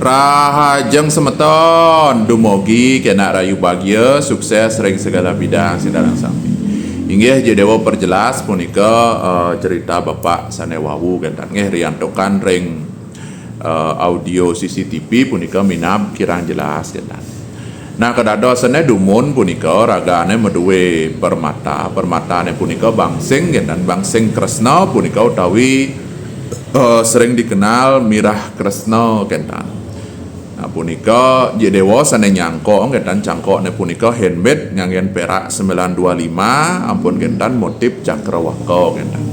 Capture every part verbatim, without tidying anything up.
Rahajeng semeton, dumugi kenak rahayu bagia, sukses ring segala bidang sida dané sami. Inggih, Jik Déwa perjelas punika, eh, cerita Bapak sané wau kénten. Nggih, riantukan ring, eh, audio C C T V punika minab kirang jelas kénten. Nah, kadadosané dumun punika ragané madué permata. Permatané punika bangsing kénten, bangsing kresna punika utawi, eh, sering dikenal mirah kresna kénten. Nah, punika Jik Déwa sané nyangkok kénten, cangkokné punika handmade nganggén perak sembilan dua lima, ampun kénten motif cakrawaka kénten.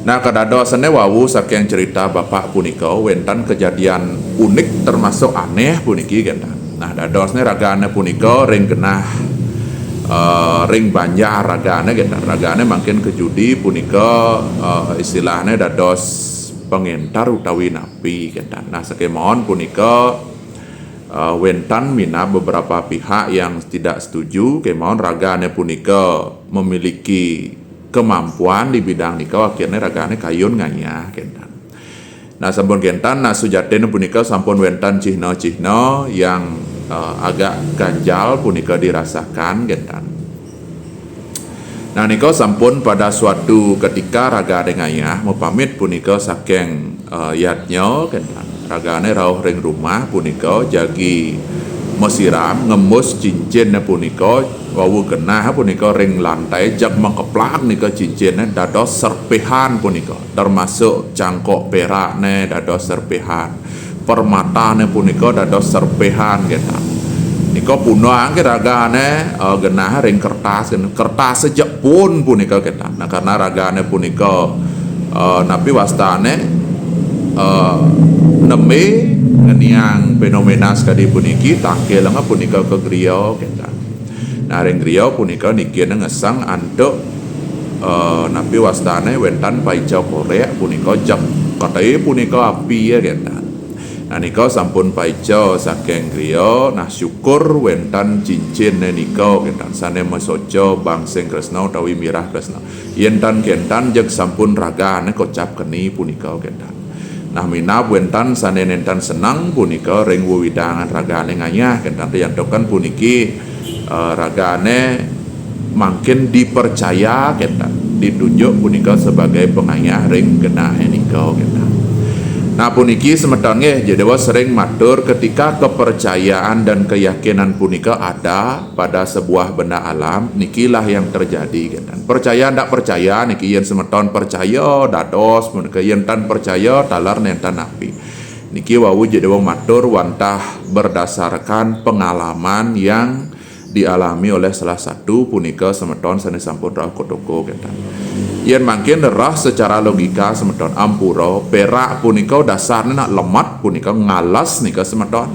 Nah, kadadosané wau saking cerita Bapak punika wénten kejadian unik termasuk aneh puniki kénten. Nah, dadosné ragané punika ring genah, eh, ring banjar ragané kénten. Ragané mangkin ka judi punika, eh, istilahné dados pengentar utawi napi kénten. Nah, sakémaon punika, eh, wénten minab beberapa pihak yang tidak setuju, kémaon ragané punika memiliki kemampuan di bidang nika, akhirnya ragané kayun ngayah kénten. Nah, sampun kénten, nah, sujatin punika sampun wénten cihna-cihna yang, eh, agak ganjal punika dirasakan kénten. Nah, nika sampun pada suatu ketika ragané ngayah mapamit punika saking, eh, yadnya kénten. Ragané rauh ring rumah punika jagi masiram ngembus cincinné punika wau genah punika ring lantai, jag makeplak nika cincinné dados serpihan punika, termasuk cangkok perakné dados serpihan, permatané punika dados serpihan kénten. Nika punang ké ragané, eh, genah ring kertas, kertas sejepun punika kénten. Nah, karena ragané punika, eh, napi wastané, eh, nembé ngeniang fenomena sakadi puniki, tangkilanga punika ka griya kénten. Nah, ring griya punika niki ngesang antuk, eh, napi wastané wénten paica korék punika, jag kate punika api ya kénten. Nah, nika sampun paica saking griya. Nah, syukur wénten cincinné nika kénten sané masoca bangsing kresna utawi mirah kresna. Yén tan kénten jeg sampun ragané kocap keni punika kénten. Nah, minab wénten sané nénten seneng punika ring wewidangan ragané ngayah kénten, riantukan puniki, eh, ragané mangkin dipercaya kénten, ditunjuk punika sebagai pangayah ring genahé nika kénten. Nah, puniki semeton nggih, Jik Déwa sering matur, ketika kepercayaan dan keyakinan punika ada pada sebuah benda alam, nikilah yang terjadi kénten. Percaya ndak percaya niki, yén semeton percaya dados, punika yén tan percaya taler nénten napi. Niki wau Jik Déwa matur wantah berdasarkan pengalaman yang dialami oleh salah satu punika semeton sané sampun rauh ka toko kénten. Yén mangkin rereh secara logika semeton, ampura, perak punika dasarné nak lemet punika, ngalas nika semeton.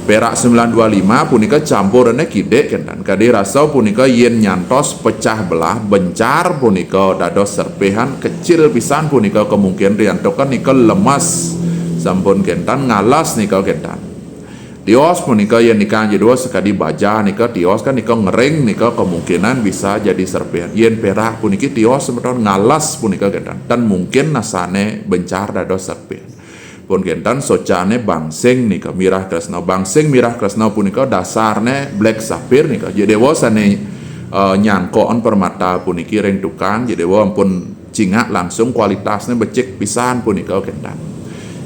Perak sembilan dua lima punika campurannya kidik kenten. Kadi rasa punika yen nyantos pecah belah, bencar punika dados serpihan, kecil pisan punika kemungkinan riantukan nika lemes. Sampun kenten, ngalas nika kenten. Tios punika yen nika Ida Dawa sakadi baja nika tios kan nika ngering nika kemungkinan bisa jadi serpihan. Yen perak puniki tios semeton ngalas punika kenten. Tan mungkin nasane bencar dados serpihan. Pun kenten socane bangsing nika mirah kresna. Bangsing mirah kresna punika dasarne black sapphire nika. Ida Dawa sane eh, nyangkon permata puniki ring tukang, Ida Dawa ampun cingak langsung kualitasnya becik pisan punika kenten.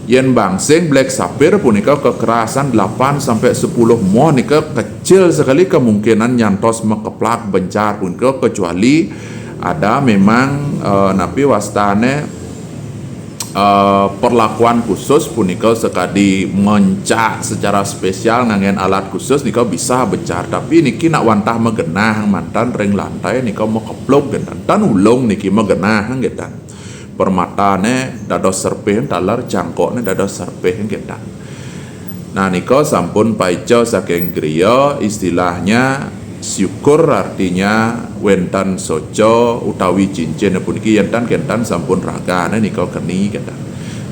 Yen bangsing black sapphire punika kekerasan delapan sampai sepuluh mah nika kecil sekali kemungkinan nyantos makeplak bencar punika kecuali ada memang eh, napi wastane eh, perlakuan khusus punika sekadi mencak secara spesial nganggen alat khusus nika bisa bencar, tapi niki nak wantah magenah manten ring lantai nika makepluk kenten. Tan ulung niki magenah kenten. Permatane dados serpih taler, cangkokne dados serpih kenten. Nah, nika sampun paica saking griya, istilahnya syukur artinya wenten soca utawi cincin puniki yen tan kenten sampun ragane nika keni kenten.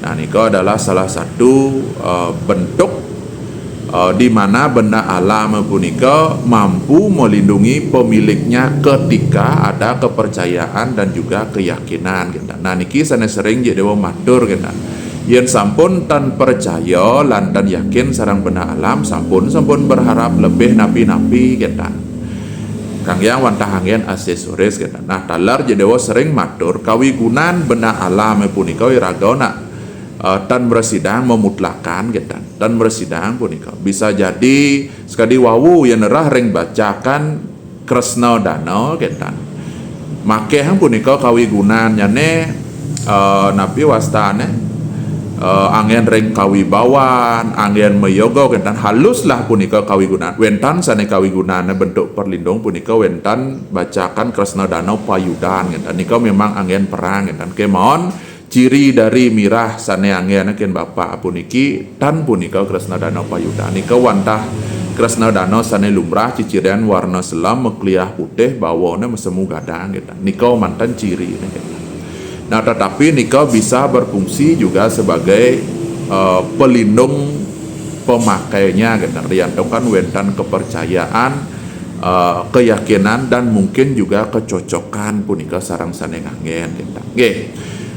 Nah, nika adalah salah satu eh, bentuk eh, di mana benda alam punika mampu melindungi pemiliknya ketika ada kepercayaan dan juga keyakinan kenten. Nah, niki sane sering Ida Dawa matur kenten. Yen sampun tan percaya lan tan yakin sareng benda alam, sampun sampun berharap lebih napi-napi kenten. Kangge wantah anggen aksesoris kenten. Nah, taler Ida Dawa sering matur kawigunan benda alam punika iraga nak eh, tan mresidang memutlakan kenten. Tan mresidang punika bisa jadi sekadi wau yen nerah ring bacakan Kresna Dana kenten. Makeh punika kawigunannyane eh, napi wastane eh, anggen ring kawibawan, anggen mayoga kenten, haluslah punika kawigunan. Wenten sane kawigunane bentuk perlindung punika wenten bacakan Kresna Dana payudan kenten. Nika memang anggen perang kenten. Kemawon ciri dari mirah sane anggen ken Bapak puniki tan punika Kresna Dana payudan. Nika wantah Kresna Dana sane lumrah ciciren warna selam, makliah putih, bawane masemu gadang kenten. Nika manten cirine kenten. Nah, tetapi nika bisa berfungsi juga sebagai eh, pelindung pemakainya kenten. Riantukan wenten kepercayaan eh, keyakinan dan mungkin juga kecocokan punika sareng sane nganggen kenten. Nggih.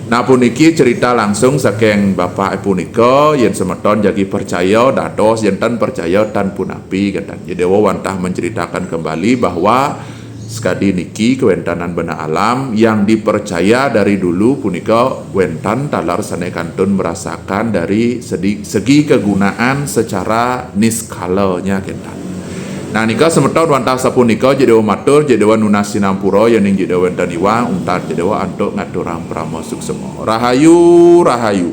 Nah, puniki cerita langsung saking Bapak punika, yen semeton jagi percaya dados, yen tan percaya tan punapi kenten. Ida Dawa wantah menceritakan kembali bahwa sekadi niki kewentanan benda alam yang dipercaya dari dulu punika wenten taler sane kantun merasakan dari sedi- segi kegunaan secara niskalanya kenten. Nah, nika semeton wantah sapunika Ida Dawa matur, Ida Dawa nunas sinampura yening Ida Dawa wenten iwang, untat Ida Dawa antuk ngaturang parama suksema. Rahayu, rahayu.